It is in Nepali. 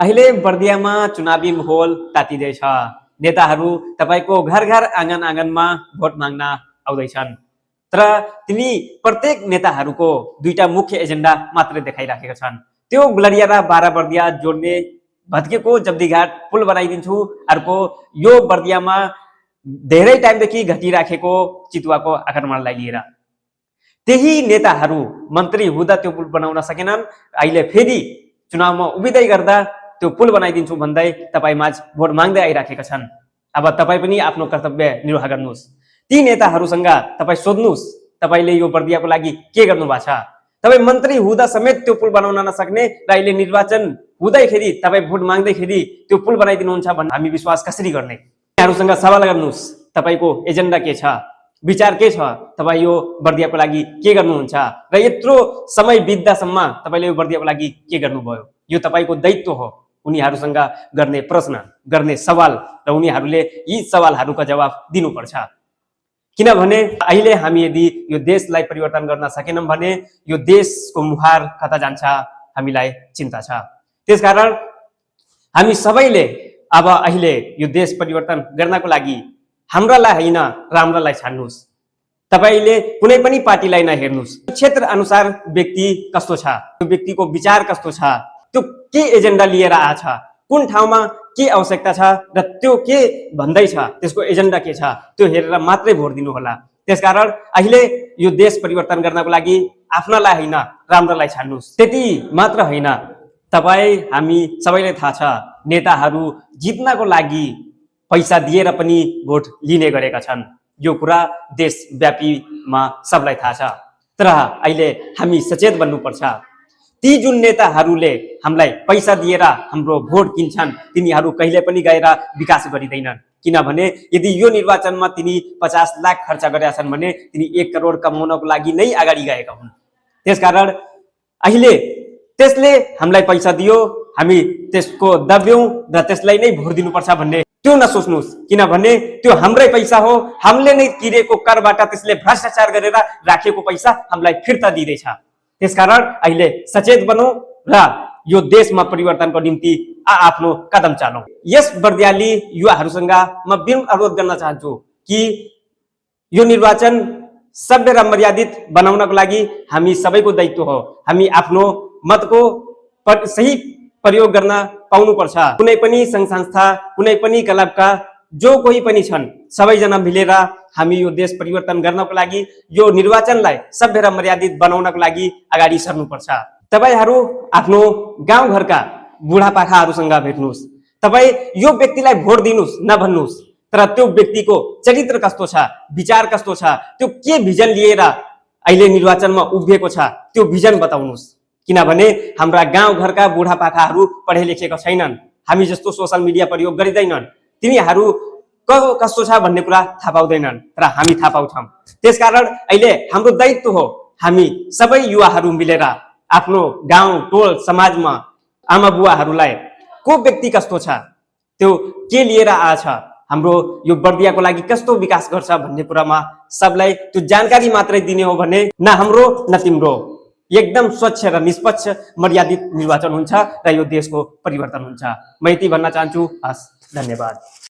अहिले बर्दियामा चुनावी माहौल तातिँदैछ। नेताहरू तपाईको घर घर आँगन आँगनमा भोट माग्न आउँदैछन्। तर तिनी प्रत्येक नेताहरूको दुईटा मुख्य एजेन्डा मात्रै देखाइराखेका छन्। त्यो गुलरिया र बारा बर्दिया जोड्ने भत्केको जब्दीघाट पुल बनाइदिन्छु, अर्को यो बर्दियामा धेरै टाइमदेखि घटिराखेको चितुवाको आक्रमणलाई लिएर। त्यही नेताहरू मन्त्री हुँदा त्यो पुल बनाउन सकेनन्। अहिले फेरि चुनावमा उभिँदै गर्दा त्यो पुल बनाइदिन्छु भन्दै तपाईमाझ भोट माग्दै आइराखेका छन्। अब तपाई पनि आफ्नो कर्तव्य निर्वाह गर्नुस्। ती नेताहरूसँग तपाई सोध्नुस्, तपाईले यो बर्दियाको लागि के गर्नु भएको छ? तपाई मन्त्री हुँदा समेत त्यो पुल बनाउन नसक्ने र अहिले निर्वाचन हुँदैखेरि तपाई भोट माग्दैखेरि त्यो पुल बनाइदिनुहुन्छ भन्ने हामी विश्वास कसरी गर्ने? यहाँहरूसँग सवाल गर्नुस्, तपाईको एजेन्डा के छ, विचार के छ, तपाई यो बर्दियाको लागि के गर्नुहुन्छ र यत्रो समय बित्दासम्म तपाईले यो बर्दियाको लागि के गर्नुभयो? यो तपाईको दायित्व हो। उनीहरूसँग गर्ने प्रश्न, गर्ने सवाल र उनीहरूले यी सवालहरूका जवाफ दिनुपर्छ। किनभने अहिले हामी यदि यो देशलाई परिवर्तन गर्न सकेनौं भने यो देशको मुहार कता जान्छ हामीलाई चिन्ता छ। त्यसकारण हामी सबैले अब अहिले यो देश परिवर्तन गर्नको लागि हाम्रालाई हैन राम्रालाई छान्नुस्। तपाईले कुनै पनि पार्टीलाई नहेर्नुस्। क्षेत्र अनुसार व्यक्ति कस्तो छ, त्यो व्यक्तिको विचार कस्तो छ, त्यो के एजेन्डा लिएर आछ, कुन ठाउँमा के आवश्यकता छ र त्यो के भन्दै छ, त्यसको एजेन्डा के छ, त्यो हेरेर मात्रै भोट दिनु होला। त्यसकारण अहिले यो देश परिवर्तन गर्नको लागि आफ्नालाई हैन राम्रालाई छान्नुस्। त्यति मात्र हैन, तपाई हामी सबैलाई थाहा छ नेताहरू जित्नको लागि पैसा दिएर पनि भोट लिने गरेका छन्। यो कुरा देशव्यापीमा सबलाई थाहा छ। तर अहिले हामी सचेत बन्नुपर्छ। ती जुन नेताहरूले हामीलाई पैसा दिएर हाम्रो भोट किन्छन् तिनीहरू कहिले पनि गएर विकास गरिदैनन्। किनभने यदि यो निर्वाचनमा तिनी 50 लाख खर्च गरेका छन् भने तिनी 1 करोड कमाउनको लागि नै अगाडि गएका हुन्। त्यसकारण अहिले त्यसले हामीलाई पैसा दियो, हामी त्यसको दब्यौं र त्यसलाई नै भोट दिनुपर्छ भन्ने त्यो नसोच्नुस्। किनभने त्यो हाम्रै पैसा हो, हामीले नै तिरेको करबाट त्यसले भ्रष्टाचार गरेर राखेको पैसा हामीलाई फिर्ता दिँदैछ। त्यसकारण अहिले सचेत बनौं र यो देशमा परिवर्तनको निम्ति आफ्नो कदम चालौं। यस बर्दियाली युवाहरूसँग म विनम्र अनुरोध गर्न चाहन्छु कि यो निर्वाचन सभ्य र मर्यादित बनाउनको लागि हामी सबैको दायित्व हो। हामी आफ्नो मतको सही प्रयोग गर्न पाउनुपर्छ। कुनै पनि संघ संस्था, कुनै पनि क्लबका जो कोही पनि छन्, सबैजना मिलेर हामी यो देश परिवर्तन गर्नको लागि, यो निर्वाचनलाई सभ्य र मर्यादित बनाउनको लागि अगाडि सर्नुपर्छ। तपाईहरू आफ्नो गाउँघरका बुढापाकाहरूसँग भेट्नुस्। तपाई यो व्यक्तिलाई भोट दिनुस् नभन्नुस्, तर त्यो व्यक्तिको चरित्र कस्तो छ, विचार कस्तो छ, त्यो के भिजन लिएर अहिले निर्वाचनमा उभिएको छ, त्यो भिजन बताउनुस्। किनभने हाम्रा गाउँघरका बुढापाकाहरू पढे लेखेका छैनन्, हामी जस्तो सोशल मिडिया प्रयोग गरिदैनन्, तिनीहरू कस्तो छ भन्ने कुरा थाहा पाउँदैनन्, तर हामी थाहा पाउँछौं। त्यसकारण अहिले हाम्रो दायित्व हो हामी सबै युवाहरू मिलेर आफ्नो गाउँ टोल समाजमा आमा बुवाहरूलाई को व्यक्ति कस्तो छ, त्यो के लिएर आछ, हाम्रो यो बर्दियाको लागि कस्तो विकास गर्छ भन्ने कुरामा सबलाई त्यो जानकारी मात्रै दिने हो भने न हाम्रो न तिम्रो एकदम स्वच्छ र निष्पक्ष मर्यादित निर्वाचन हुन्छ र यो देशको परिवर्तन हुन्छ। म यति भन्न चाहन्छु। हस्, धन्यवाद।